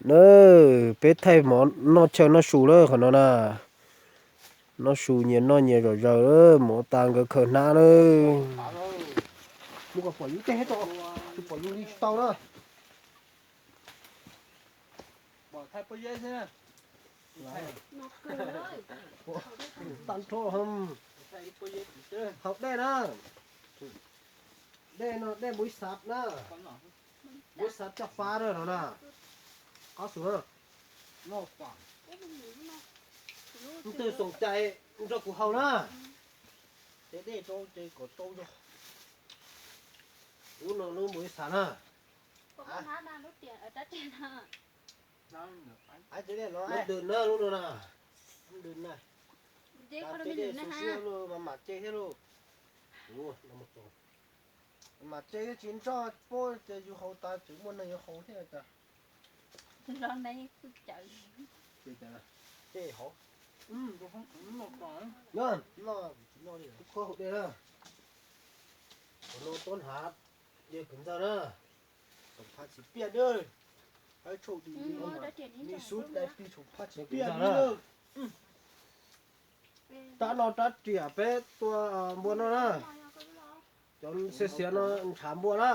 Nawb, peb thaij mov noj chaw noj su lawm qhov no na. Noj su nyias noj nyias zom zaws lawm, mov tas nkawd khaws hnab lawm. Mus kom pom yus tej thiab tso, tsis pom yus li tsis tau na. Tag nrho haus dej na. Dej no dej npua xav na. Npua xav coj fab na no na. Qab xus na. Leej twg xoom cai nrog kuv haus na. Lub no lub npua xav na. Lub dwm na lub no na. Lub dwm na. Mas mam ce thiab lauj. Mas ce thiab tsis nroj puab ces yus haus tas tseem muaj neeg yuav haus thiab cas. Ces hauv. Noj, kuv tsis noj li. Kuv kho haus dej na. Qhov no tuab hnav yawg kwv ntxawg na. Tsoom pha tsis piaj dawb. Hab tshuaj di li, mi xub dai plig tsoom pha tsis piaj dawb. Rab no rab riam peb tua npua no na. Cov xiav xiav no ntshav npua na.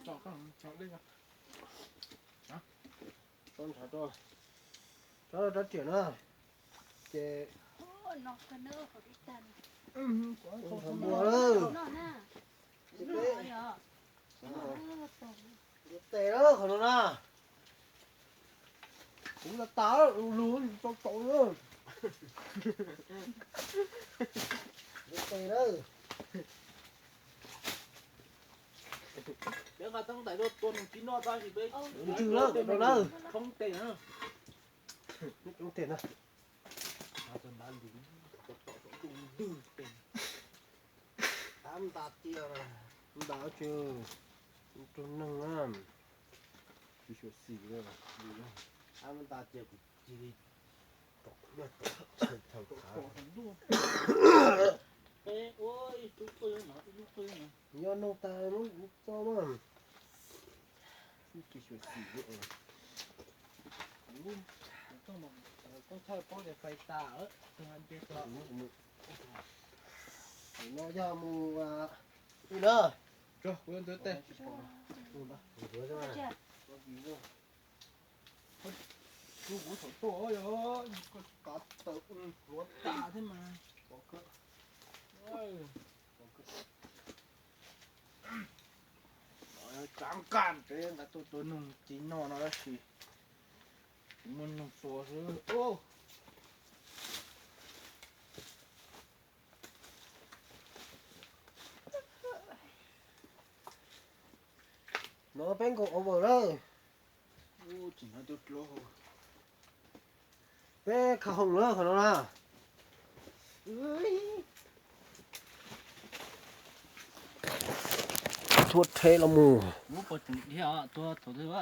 Rab no rab riam na. Ces ntshav npua lawm. Ces peb ntiav tes lawm qhov no na. Kuv tas tas lus tau tau na. Ntiav tes lawm. Peb nqa tab tais tuaj tua neeg tsis noj tab sis peb ntswg lawm no na. Thoob tes na. Thoob tes na. Tab nta tiag, nta tsis rau neeg na. Tsis xyuam xim li. Tab nta tiag kuv cia li tom noj tom tshee thaum khav. Yog noog tas muab tso mas. Tsis xyuam xim li. Kuv thaij paub tias fais tas lawm, tus nce tso. No yog mus ib na. Tso kuv yuav ntxuav tes. Kuv thaum tuaj yog koj kav tawm hluav tas thiab mas. Tsav nqaj peb nqa tuaj tua noog tsis noj no tab sis kuv muaj noog tua xwb. No peb nkaum over lawm. Peb kha hoom lawm qhov no na. Thuab rhe los mus. Muab pov tseem dhia tua thaum twg.